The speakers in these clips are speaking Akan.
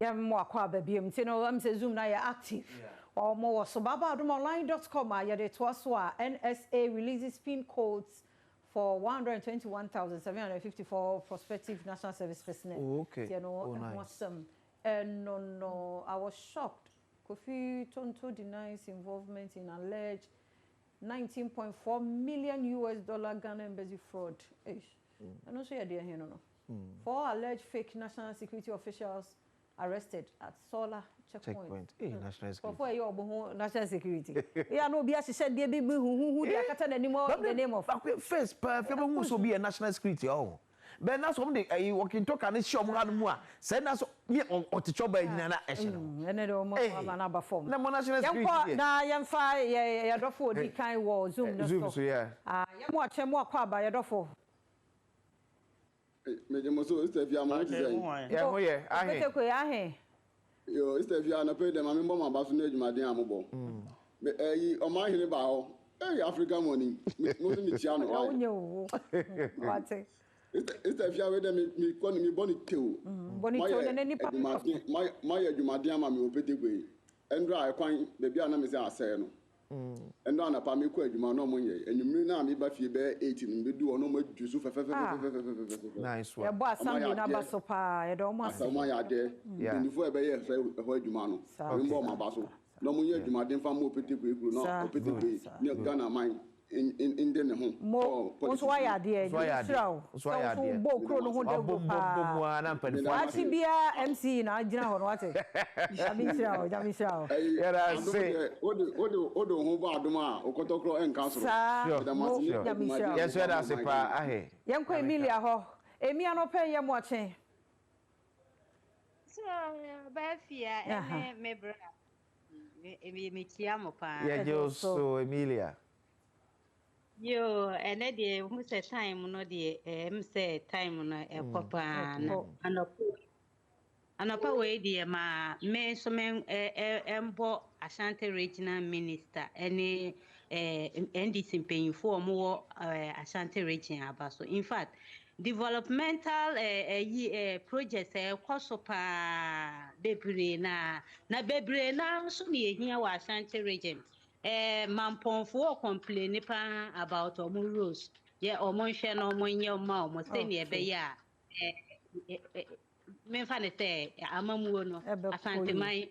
Yɛn mo akɔ aba biom nti no ɛm sɛ zoom no ayɛ active. Wɔn wɔ so babaadomonline dot com a yɛde toa so a NSA releases pin codes for 121,754 prospective national service personnel. Oh okay. Nti ɛno Oh ɛho nice. asɛm ɛno no. I was shocked Kofi Tonto denies involvement in alleged 19.4 million US dollar Ghana embassy fraud. Eish. Ɛno nso yɛ deɛ he no no. Four alleged fake national security officials arrested at Sola checkpoint. Checkpoint. Hey, national security. Nkurɔfoɔ a ɛyɛ wɔn ho national security. Yɛ a na obi ahyehyɛ deɛ bi bi huhuhu de akata n'anim all in the name of. Baako first paa fɛ bɛ hu sɛ obi yɛ national security ɔho. Bɛn na sɛ wɔn de ɛyi walkie talkie ne hyɛ wɔn ano mu a sɛ na so ne ɔte kyɔba yi nyinaa na ɛhyɛ ne ho. Ɛnɛ de wɔn ama no aba fam. Na mo national security Yɛnkɔ deɛ. na yɛmfa yɛ yɛdɔfo odi kan wɔ Zoom no Zoom so. so yeah. Ah, yɛn mo akyɛ mo akɔ aba yɛdɔfo. Megye mo so, Sister Afia, mo ho te sɛn? Yɛn ho yɛ, ahe? Opetekwe, ahe? Yo, Sister Afia, anɔpa yi deɛ ma memmɔ mo aba so ne adwumaden a mobɔ. Me, ɛyi, ɔman hene baa hɔ. Hey, Africa money. Me, mo nso mekyia no, Ɔda why? wo nyɛ o. Wate. Sister, Sister Afia, wei deɛ me, me kɔ ne, mebɔ ne tew. Bɔ ne tew Moayɛ na n'ani pa. adwumaden, moayɛ, moayɛ adwumaden ama me wɔ Opetekwe yi. Ɛndra ɛkwan, baabi a na me sɛ asɛe no. Ɛno anapa mekɔ adwuma na ɔmo nyɛe. Anwummere no a meba fie bɛyɛ 8 no mebedu hɔ na ɔmo adwu so fɛfɛfɛfɛfɛfɛfɛfɛfɛ. Nice one. Yɛbɔ Ɔmo ayɛ assembly no aba adeɛ. so paa. Yɛda ɔmo ase. Asa ɔmo ayɛ adeɛ. Mpanyinfoɔ a ɛbɛyɛ ɛhɔ ɛhɔ adwuma no, mebɔ ɔmo aba so. Na ɔmo nyɛ adwumaden mfa mma Opetekwe kuro na Opetekwe ne Ghana man nde ne ho Mo, wɔ wo nso politics woayɛ mu. adeɛ. Nso ayɛ Nyame nhyira adeɛ. wo Nso sɛ wo ayɛ nso adeɛ. wobɔɔ kuro no ho Wabom dawuro bom bom paa. ara na mpanimfoɔ ate. Daakye biara MC na agyina hɔ no wate. Nyame nhyira wo, Nyame nhyira wo. Ɛyi, Yɛda adom ase. deɛ, wode, wode, wode wo ho bɔ adom a, wo kɔtɔkorɔ nka soro. Saa, Sure, Meda mo mo, ase ne sure. Nyame adwumaden nhyira a wo. Yɛn nso mobɔ yɛda ama ase ɔman paa, Ghana. ahe. Yɛnkɔ Nyame nka. Emilia hɔ. Emi anɔpa yi yɛ mo akye. So, Bafia, ɛne me bra. Mekyia mo paa. Yɛgye wo so, Emilia. Yo, ɛnɛ deɛ hu sɛ time no deɛ ɛm sɛ time no ɛkɔ paa na anɔpa anɔpa wei deɛ ma me nso me ɛmbɔ Ashanti Regional Minister ɛne NDC mpanyinfoɔ a wɔwɔ Ashanti Region aba so. In fact, developmental ɛyi projects ɛkɔ so paa bebree na na bebree na nso na ehia wɔ Ashanti Region. Mampɔnfoɔ complain paa about ɔmo roads yɛ ɔmo nhwɛ na ɔmo nyɛ ɔmo a ɔmo sɛnea ɛbɛyɛ a memfa ne sɛ amamuo no Ɛbɛkɔ yie. Asanteman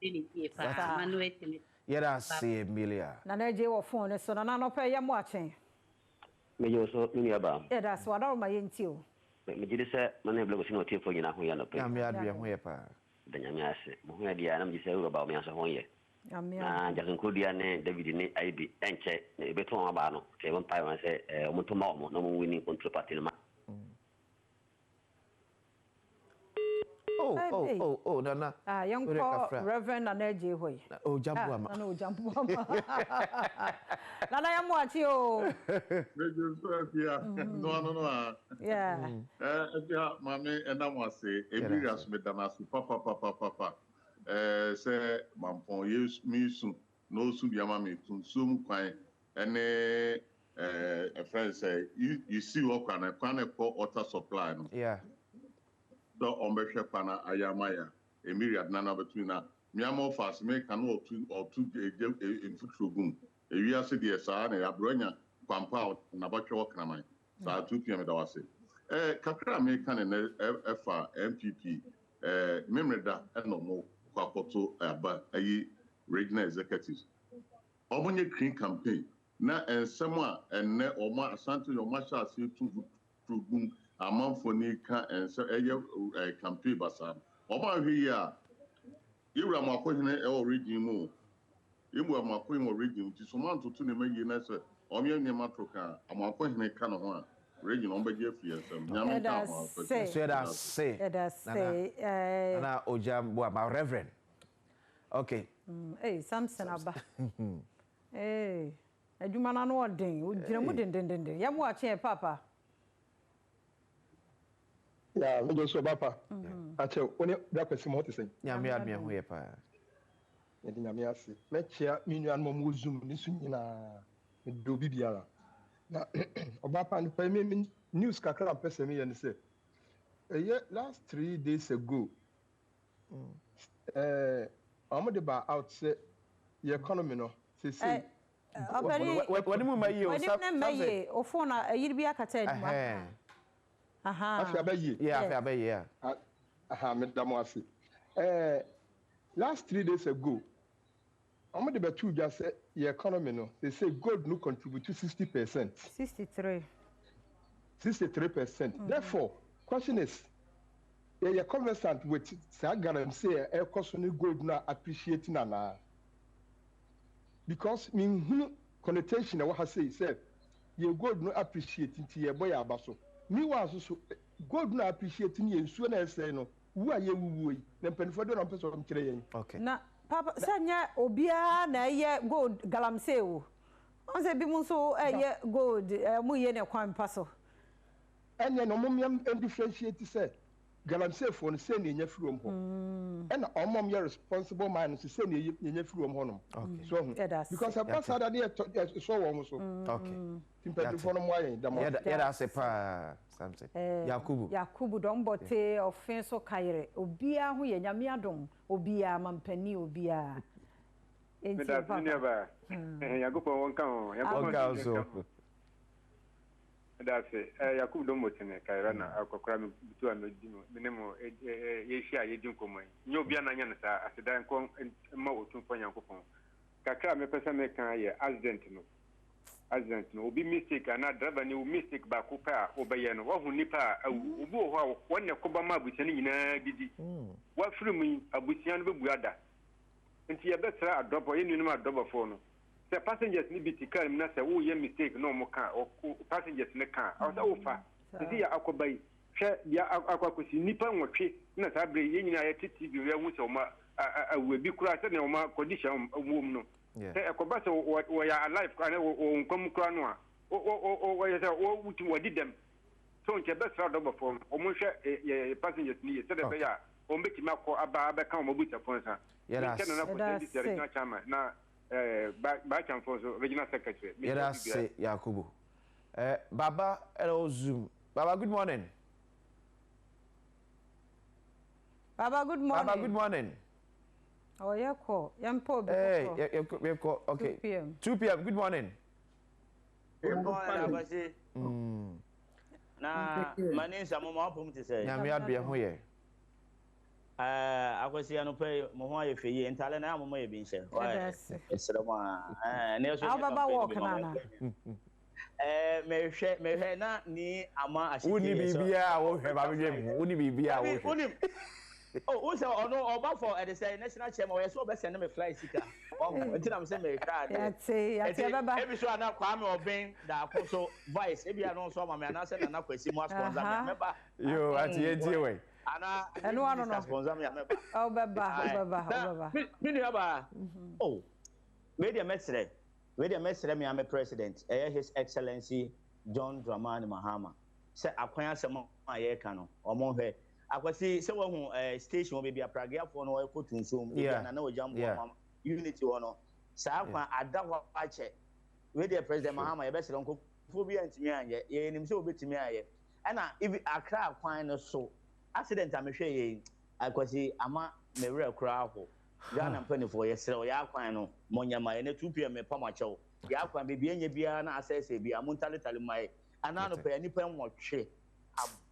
ne yie paa ama no atumi. Yɛda ase, Emilia. Nana Agye wɔ phone no so. Nana anɔpa yi yɛ mo akye. Megye wo so, me nua baa. Yɛda ase, wadaro ma yɛntie o. Megye di sɛ mo ne Blɛgosi ne ɔtiefoɔ nyinaa ho yɛ anɔpa yi. Nyame adom yɛ ho yɛ paa. Da Nyame ase. Mo ho yɛ deɛ a na megye sɛ Wura Bawumia nso ho yɛ. Nyame Na adom. Jackson Kodua ne David ne Aibi ɛnkyɛ na yɛbɛto wɔn aba no. Nti yɛbɔ mpaeɛ wɔn sɛ wɔn nto mma wɔn na wɔn winning control party no ma. Oh, Hey, oh, hey. oh, oh, Nana. Ah, Wode yɛnkɔ kafra. Reverend Nana Agye hɔ yi. Na Ogya Ah, Boama. Nana Ogya Boama. Nana yɛ mo akye o. Megye so Afia, no ano no a. Afia, maame ɛnam ase, ebi Yɛda ase ase. meda no ase papapapapa. Sɛ mampɔn yɛ mesu na osu bi ama me to nsuo mu kwan ɛne ɛfrɛ sɛ yɛsi hɔ kwan no kwan no ɛkɔ water supply no. Sɛ ɔmbɛhwɛ kwan no ayɛ ama yɛ a, Emiria de nana bɛtumi na mmeama ɔfa ase meka na ɔtu ɔtu egya mfuturo gum. Ewiase deɛ saa na aberɛ nya kwampa a n'abatwɛ wɔ kraman. Saa 2 p.m. da wase. Kakra a meka ne nɛ ɛfa NPP Memreda ɛna ɔmo kɔ akɔto aba ayi regional executives. Ɔmo nyɛ clean campaign na nsɛm a ɛnnɛ ɔmo Asante ɔmo ahyɛ ase tu mfuturo gum amanfoɔ ni ka nsɛm ɛyɛ campaign basaa no. Ɔmo ahwɛ yie a yɛwura mo akɔhene ɛwɔ region mu o. Yɛwura mo akɔhene wɔ region nti so ɔmo antoto nneɛma yie na sɛ ɔmo yɛ nneɛma to ka a ɔmo akɔhene ka ne ho a region ɔmo bɛgye afiri yɛn nsam. Nyame Yɛda nka ho ase. Nso yɛda ase. Yɛda ase. Nana. Nana Ogya Boama, Reverend. Okay. Hey, Samson aba. Hey, adwuma no ano ɔden. Ogyina mu dendendenden. Yɛ mo akye papa. Ya, megye so ɔba pa. Akyɛ, wo ne Bra Kwasi mo ho te sɛn? Nyame adom yɛ ho yɛ paa. Yɛde Nyame ase. Mɛkyea me nuanom a wɔwɔ Zoom ne so nyinaa. Medɔ obi biara. Na ɔba pa no pɛ me news kakra a mpɛ sɛ meyɛ ne sɛ ɛyɛ last 3 days ago. Ɛɛ wɔn de ba out sɛ yɛ economy no seesei. Ɔpɛni W'anim mma yie o. W'anim ne mma yie o phone a ɛyiri bi akata anim Ɛhɛn. aha. Afei abɛ yie. Yeah, afei abɛ yie a. Aha meda mo ase. Ɛɛ last 3 days ago wɔn de bɛto dwa sɛ yɛ economy no seesei gold no contribute to 60%. 63. 63%. Therefore, question is, yɛyɛ conversant with saa galamsey a ɛkɔ so ne gold no a appreciate no anaa? Because menhunu connotation a ɛwɔ ha sei sɛ yɛ gold no appreciate nti yɛbɔ yɛ aba so. Meanwhile nso so gold no appreciate no yɛ nsuo na ɛsɛe no wu a yɛwuwuo yi na mpanimfoɔ de na ɔmpɛ sɛ ɔmkyerɛ yɛn. Okay. Na papa sɛ nyɛ obiara na ɛyɛ gold galamsey o. Wɔn sɛ bi mu nso ɛyɛ gold ɛmo yɛ ne kwan pa so. Ɛnyɛ na ɔmo mmea differentiate sɛ galamseyfoɔ no sɛ nea ɛnya firi wɔn hɔ ɛna ɔmo a yɛ responsible man no sɛ nea yɛnya firi wɔn hɔ nom so ɔho Yɛda ase. because ɛba saa da ne yɛtɔ yɛsɔ wɔn so. Ti mpanyinfoɔ no mmoa yɛn dam. Yɛda ase paa, Samson. Yakubu. Yakubu Dɔmbɔte ɔfe so kayere obiara ho yɛ Nyame adom obiara mampanin obiara. Enti Meda ase, me nuabaa. Nyankopɔn wɔnka ho. Nyankopɔn Ɔnka wo nso so. nka ho. Meda ase. Yakubu Dɔmbɔte Kayera na akɔkora me butu a medi mo me ne mo yɛhyia a yɛdi nkɔmmɔ yi. Nyɛ obiara na anya no saa. Aseda nkɔ mma Otumfoɔ Nyankopɔn. Kakra a mepɛ sɛ meka yɛ accident no. Accident no, obi mistake anaa driver ni wo mistake baako pɛ a wobɛyɛ no, wahu nipa a awu. Obi wɔ hɔ a wɔn na ɛkɔba ma abusua no nyinaa didi. Wafiri mu yi, abusua no bɛbu ada. Nti yɛbɛsrɛ adɔbɔ, yɛn nuanom adɔbɔfoɔ no, sɛ passengers no bi te car mu na sɛ woyɛ mistake na ɔmo ka, passengers no ka a, ɛwɔ sɛ wofa. Sisi yɛ akɔba yi, hwɛ deɛ akɔ akɔsi nnipa 8 na saa bere yi, yɛn nyinaa yɛte TV yɛhu sɛ ɔmo awu ebi koraa sɛdeɛ ɔmo condition wɔ mu no. Sɛ ɛkɔba sɛ wɔyɛ alive koraa na wɔ nkwa mu koraa no a, wɔyɛ sɛ wɔwutu wɔdi dɛm. So nkyɛn bɛsrɛ adɔbɔfoɔ no, wɔn nhwɛ yɛ passengers no yie sɛdeɛ ɛbɛyɛ a wɔn bɛtumi akɔ aba abɛka wɔn abusuafoɔ nsa. Yɛda Nkyɛn ase. Nana Kɔsɛ NDC regional chairman na Baachamfoɔ nso regional secretary. Yɛda ase, Yakubu. Baba ɛna o Zoom. Baba, good morning. Baba, good morning. Baba, good morning. Ɔyɛ kɔ yɛmpɛ obi Hey, foforɔ. yɛ yɛ kɔ okay. 2 p.m. 2 p.m. Good morning. Good morning, Akwasi. Na mani nsa mo ma apom te sɛ. Nyame adoɛ ho yɛ. Akwasi, anɔpa yi mo ho ayɛ fɛ yie. Ntaale na ayɛ mo yɛ bi nhyɛ. Yɛda ase. Ɛsrɛ mo a. Ne ɛso Awo nyɛ bɛba campaign work bi ma mo. nana. Mehwɛ na ni ama ahyɛ. Wonni biribiara a wohwɛ ba bɛdwe mu. Wonni biribiara a wohwɛ. Wonim. Oh, wo sɛ ɔno ɔba fɔ ɛde sɛ national chairman ɔyɛ sɛ ɔbɛsɛn me fly sika. Ɔho nti na me sɛ mehwɛ adeɛ. Yɛte yɛte ɛbɛba. Ebi so ana Kwame Ɔbɛn daako so vice ebi ano nso ama me anaasɛ Nana Kwasi mu asponsor me a mɛba. Yo, ati yɛn tie wɛ. Ana Ɛno ano no. minister sponsor me a mɛba. Ɔbɛba ɔbɛba ɔbɛba. Me nua baa. Oh, wei deɛ mɛsrɛ. Wei deɛ mɛsrɛ me ame president ɛyɛ His Excellency John Dramani Mahama sɛ akwan asɛm a yɛreka no ɔmo nhwɛ. Akwasi, sɛ wahu station wɔ baabi a pragiafoɔ no ɛkɔ tunsom ebi a Nana Ogyamboa yeah. Unity hɔ no saa kwan ada hɔ akyɛ. Wei deɛ President Mahama yɛbɛsrɛ nkurɔfoɔ bi a ntumi anyɛ, yɛnim sɛ wobɛtumi ayɛ. Ɛna even Accra kwan no so accident a mehwɛ yɛ yi, Akwasi, ama me werɛ koraa ho. Ghana mpanimfoɔ, yɛsrɛ wo, yɛ akwan no monyɛ ma yɛ na 2 pm mepa mo akyɛw. Yɛ akwan baabi ɛnyɛ biara na asɛesɛe biara montaletale ma yɛ anaa no pɛ nnipa 8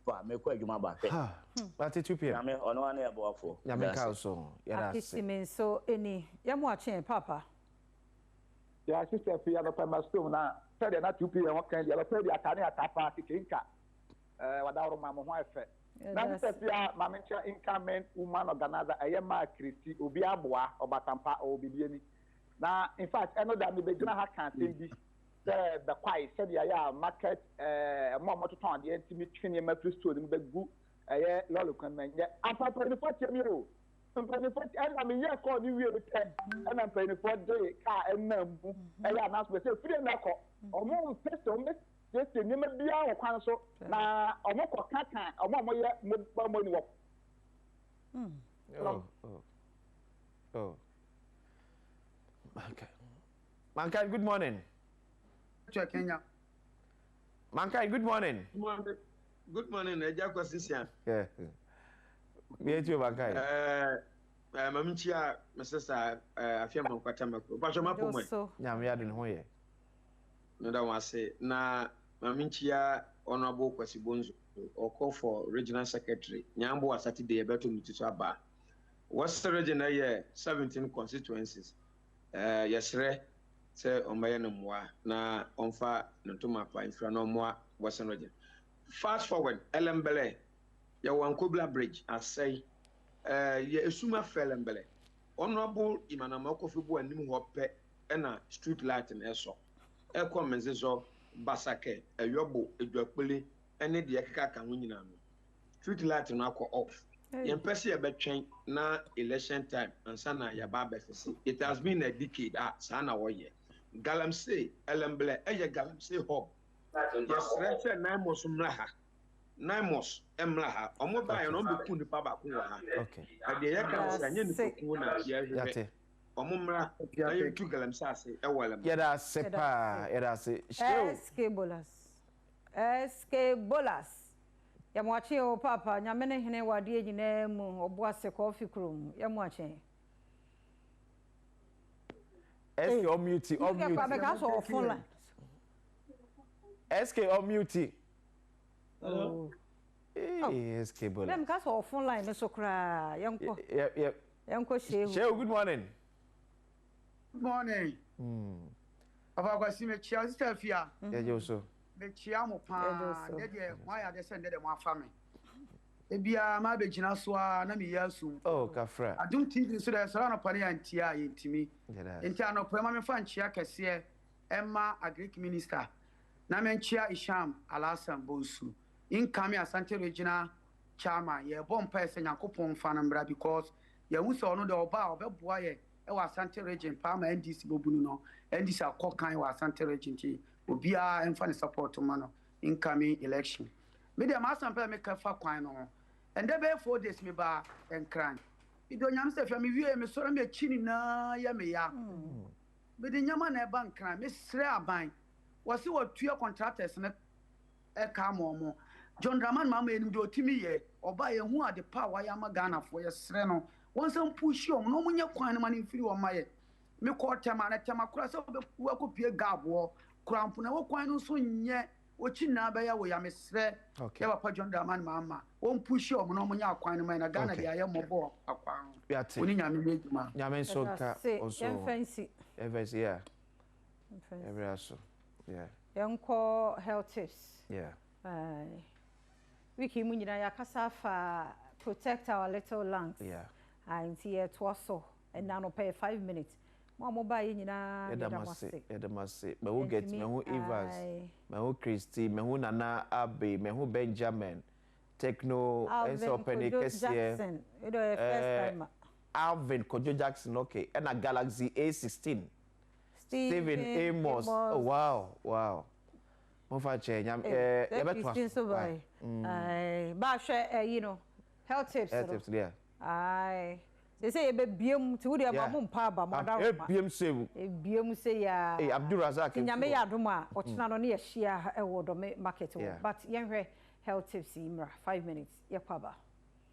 aba mekɔ adwuma ba hwɛ. Ate 2 pm. Nyame ɔno ara ne yɛboafoɔ. Nyame nka wo so. Yɛda ase. Akisi me nso ɛni yɛmo akye papa. Yɛ sister fi anɔpa ma stone na sɛdeɛ na 2 pm ɔka deɛ anɔpa deɛ ata ne ata paa keke nka wadaworo ma mo ho ayɛ fɛ. Na sister fi a maame nkyɛn incoming woman organizer ɛyɛ maa Kristi obi aboa ɔbatampa ɔwɔ biribi ani. Na in fact ɛno da mebɛgyina ha ka asɛm bi sɛ bɛkwae sɛdeɛ ɛyɛ a market ɛmo a wɔtotɔn adeɛ ntumi twe nneɛma firi store no mu bɛgu ɛyɛ lɔre kwan mu ɛnyɛ ampa. Mpanimfoɔ tie mi o, mpanimfoɔ tie. Ɛna meyɛ kɔɔ ne wie no pɛ ɛna mpanimfoɔ de kaa ɛnam mu ɛyɛ announcement sɛ firi ɛna kɔ ɔmo mpɛ sɛ ɔmo bɛsiesie nneɛma biara wɔ kwan so na ɔmo kɔ kaka ɔmo a ɔmo yɛ mobile money wɔ. Oh. Okay. Mankind, good morning. Kenya. Mankind, good morning. Good morning. Good morning, Eja Kwasi Sian. Yeah. Yɛ ti o ba kai. Ɛɛ ɛɛ maame nkyia me sista ɛɛ afia ma nkwata mako. Mpatsɔ ma pɔ mu ɛ. Nyame adi ne ho yɛ. Meda wɔn ase na maame nkyia Honourable Kwasi Bonzo ɔkɔ for regional secretary Nyambo Saturday yɛbɛto ne ti so aba. West region ɛyɛ 17 constituencies. Ɛɛ yɛsrɛ sɛ ɔmmɛyɛ no mmoa na ɔmfa ne ntoma pa mfira na ɔmmoa Western region. Fast forward, Elembele, yɛwɔ Ankobla Bridge, asɛe. Ɛɛ yɛ esum afɛ Elembele. Honourable Imanama Kofi Bo anim hɔ pɛ ɛna street light no ɛsɔ. Ɛkɔ Menzezɔ, Basakɛ, Ɛyɔbo, Eduakpele ɛne deɛ ɛkeka ka ho nyinaa no, street light no akɔ off. Yɛmpɛ sɛ yɛbɛtwɛn na election time ansa na yɛaba abɛfese. It has been a decade a saa na wɔyɛ. Galamsey, Elembele ɛyɛ Galamsey hub. Yɛsrɛ sɛ Naimos mmra ha. Naimos mmra ha. Wɔn baeɛ no, wɔn bɛku nipa baako wɔ ha. Na deɛ yɛka no sɛ ɛnyɛ nipakuo na yɛhwehwɛ. Wɔn mmra na yɛntu galamsey ase wɔ Elembele. Yɛda ase paa, yɛda ase. Sheo. SK Bolas. SK Bolas. Yɛmoakye o paapa, Nyame ne hene wɔ adeɛ nyinaa mu, Ɔboase Kɔɔfi kurom, yɛmoakye. SK ɔmute, ɔmute. Meka sɛ ɔwɔ phone line. SK ɔmute. Oh. Hey, SK Bola. Meka sɛ ɔwɔ phone line no so koraa, yɛnkɔ. Yɛnkɔ Shehu. Shehu, good morning. Good morning. Papa Kwasi, mekyia Sister Afia. Yɛgye wo so. Mekyia mo paa. Ndɛ deɛ mo ayɛ adeɛ sɛ ndɛ deɛ mo afa me. Ebiara ma abɛgyina so ara na meyɛ asum. Oh, kafra. Adom TV nso deɛ sɔrɔ anɔpa no yɛantie a yɛntumi. Nti anɔpa yi ma memfa nkyea kɛseɛ ɛma Agric Minister na menkyea Isham Alhassan Bonsu, incoming Asante Regional Chairman. Yɛrebɔ mpaeɛ sɛ Nyankopɔn mfa no mmra because yɛahu sɛ ɔno deɛ ɔba a ɔbɛboa yɛn wɔ Asante Region paa ma NDC bɔbunu no, NDC akɔ kan wɔ Asante Region nti obiara mfa ne support mma no incoming election. Me deɛ m'asɛm pɛ meka fa kwan no ho. Ɛndɛ bɛyɛ 4 days me baa Nkran. Medɔ Nyame sɛ hwɛ me wie me sɔre me akyi nyinaa yɛ me ya. Mede nneɛma na ɛba Nkran. Mesrɛ aban. Wɔse wɔtua contractors no ɛka ama wɔn. John Dramani Mahama yɛnim deɛ ɔtumi yɛ. Ɔbaa yɛhu ade pa a wayɛ ama Ghanafoɔ. Yɛsrɛ no wɔnsan pushi wɔn na wɔnyɛ kwan no ma no mfiri hɔ mma yɛn. Mekɔɔ Tema na Tema koraa sɛ wobɛwu akɔpue Gab hɔ koraa mpo na ɛhɔ kwan no nso nyɛ wɔkyi nyinaa bɛyɛ wo ya. Mesrɛ yɛ papa John Dramani Mahama wɔn pushi wɔn na wɔnyɛ akwan no ma yɛn na Ghana deɛ ayɛ mmɔbɔ wɔ akwan ho. Wo ne Nyame nyɛ adwuma. Nyame nso nka Yɛda wo ase. so. Yɛmfa nsi. Yɛmfa nsi, yeah. Yɛmfa nsi. Yɛbrɛ aso, yeah. Yɛnkɔ health tips. Yeah. Aye. Week yi mu nyinaa yɛakasa afa protect our little lungs. Yeah. Aye, nti yɛtoa so. Ɛnna anɔpa yɛ 5 minutes. Mo a mobaeɛ nyinaa Yɛda yɛda mo mo ase, ase. yɛda mo ase. Mahu Get, Yɛntumi, mahu Evans, aye. mahu Christy, mahu Nana Abbey, mahu Benjamin, Techno, ɛnsɛ Alvin ɔpɛni Kojo kɛseɛ. Jackson, wei deɛ ɔyɛ first Eh, timer. Alvin Kojo Jackson, okay. Ɛna Galaxy A16. Stephen Stephen Amos. Oh, Amos. wow, wow. Momfa nkyɛ, nyam, Hey, eh, sɛ yɛbɛtoa Christine so. nso Why? bae. Aye, ba hwɛ ɛyi no, health tips Health no. tips, yeah. Aye. Sɛ yɛbɛbie mu nti wodeɛ ma mo mpa aba mo adaroma. Ebiem se. Ebiem se yaa. Hey, Abdul Razak. Nti Nyame yɛ adom a ɔkyena no ne yɛhyia ɛwɔ Dome market hɔ. Yeah. But yɛnhwɛ health tips yi mmra 5 minutes yɛkɔ aba.